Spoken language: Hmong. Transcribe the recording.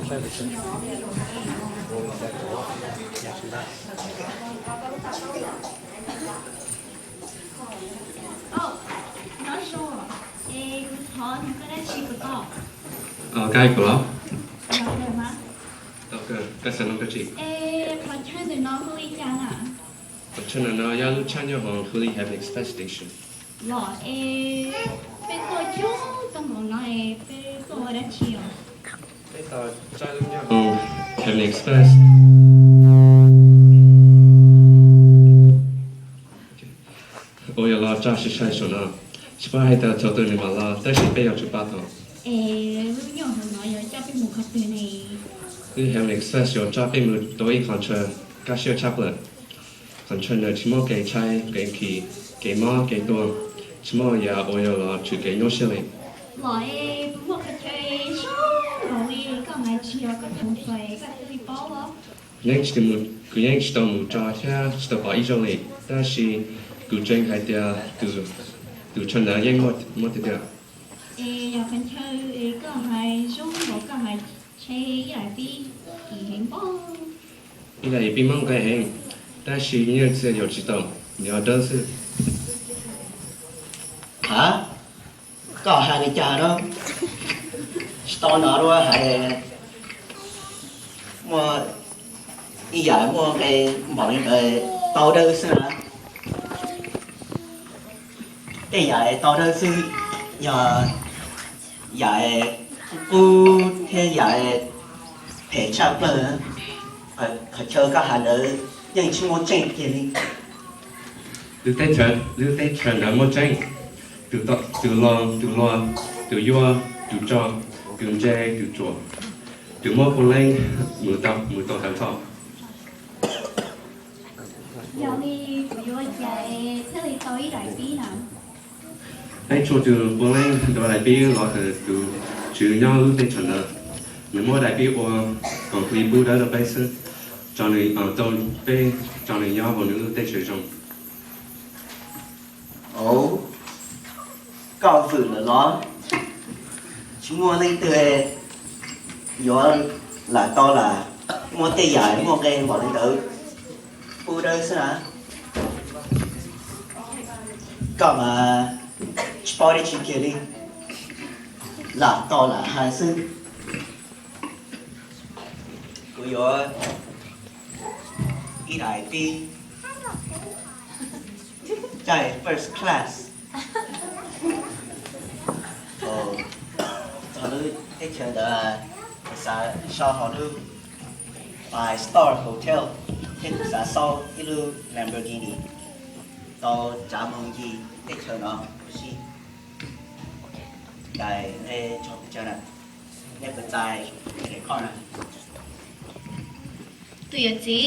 Koj hais kuv los? Koj xav nug dab tsi? Qhov chaw no yog lub tshaj nyob hauv Huli Heaven Express Station. Los es peb tuaj coob tag npaum no es peb tuaj ua dab tsi os? Peb tau tsaib lub nyob hauv Heaven Express uas yog los tso sai sai saum no. Tsis paub hais tias thaum twg nws mam los, tab sis peb yuav tsum pab tau. Es lub nyob hauv no yuav coj peb mus qhov twg ne? Lub Heaven Express yuav coj peb mus rau ib qho chaw kaj siab tshaj plaws. Qhov chaw ntawd tsis muaj kev tshaib, kev khi, kev mob kev tuag, tsis muaj yam uas yuav los tshwm kev nyuaj siab li. Los es puas muaj qhov chaw zoo nkaus li koj hais tsis yog koj tus hais koj thiaj li paub los? Yeej tsis, kuv yeej tsis tau mus tso thiab tsis tau pom ib zaug li, tab sis kuv ntseeg hais tias tus chaw ntawd yeej muaj tiag tiag. Es yog qhov chaw es koj hais zoo nkaus koj hais, ntshe ib daim pib kim heev pob. Ib daim pib mob nqaij heev, tab sis nyiaj txiag yuav tsis tau, nyob dawb xwb. Ha, koj hais li cas no? Tsis tau hnov dua hais muaj ib yam muaj nqe npaum li ntawd tau dawb xwb na. Tej yam tau dawb xwb yog yam qub qub thiab yam phem tshaj plaws. Qhov chaw koj hais ntawd yeej tsis muaj tseeb kiag li. Lub teb chaws, lub teb chaws ntawd muaj tseeb. Tus, tus lo, tus luag, tus yuag, tus tso, tus ntse, tus tsuam, tus muaj puav leej mus tau, mus tau tag nrho. Yog li kuv yuav ua cas thiaj li tau ib daim pib na? Peb tshuaj tus puav leej dua daim pib los hawm tus tswv nyob lub teb chaws ntawd. Nws muab daim pib ua koom plig pub dawb rau peb xwb, tso nws, peb tso nws nyob hauv nws lub teb chaws zoo. Au, koj vwm lawm los? Tsis muaj leej twg yuav lam tau lam muaj tej yam muaj nqe npaum li ntawd pub dawb xwb na. Koj mas tsis paub dab tsi kiag li, lam tau lam hais xwb. Kuv yuav ib daim pib caij first class. Thaum lub teb chaws ntawd xav so hauv lub five star hotel thiab kuv xav xauj ib lub Lamborghini tau tsav moo ncig teb chaws no huv si. Daim nqe tso pes tsawg na? Nej puas txais daim khoj na? Tus yawm txiv